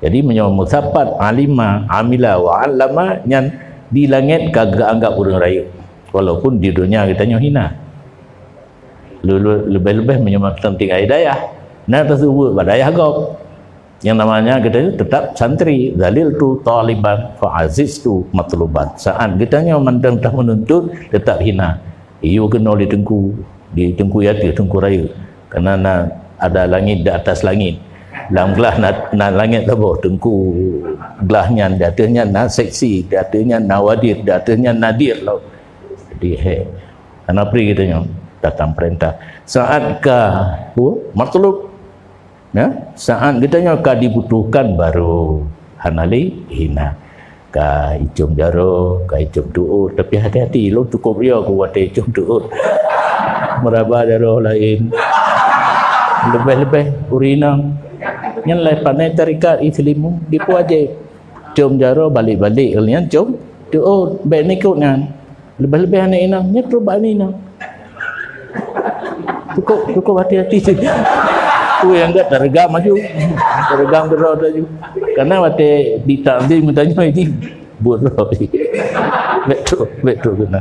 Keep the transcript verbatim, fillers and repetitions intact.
Jadi meunyoe meusapat alima, amila wa allama, nyan di langét ka geuanggab ureuëng rayeuk. Walaupun di donya geutanyoe hina. Le-, le-, leubeh-leubeh meunyoe mantong tinggai dayah. Na teuseubut bak dayah gob. Yang namanya geutanyoe tetap santri. Zaliltu taliban fa aziztu matluban. Saat geutanyoe mantong teuh meununtut, tetap hina. Iyue keunoe di teungku, di teungku yateuh, teungku rayeuk. Karena na ada langit di atas langit. Lam glah na, na langét saboh, teungku glah nyan, di ateueh nyan na seksi, di ateueh nyan na wadir, di ateueh nyan nadir lom. Jadi, he, hana pri geutanyoe datang perintah. Saat ka, hu, matlub. Ya, saat geutanyoe ka dibutuhkan baru hana lé hina. Ka icom jaroe, ka icom tuôt, tapi hati-hati, lôn cukup riôh ku watée icom tuôt. Meuraba jaroe laén. Leubeh-leubeh ureuëng inong. Nyan lé pandai tarekat Islam, dipuajéb. Com jaroe balek-balek, nyan com tuôt, bék neukot nyan. Leubeh-leubeh aneuk inong, nyan trok bak aneuk inong. Cukup, cukup hati-hati. Tu nyang gét tareugam laju. Tareugam keudroe laju. Karena watée ditakzim geutanyoe ini, buet droe. Bék trok, bék trok keunan.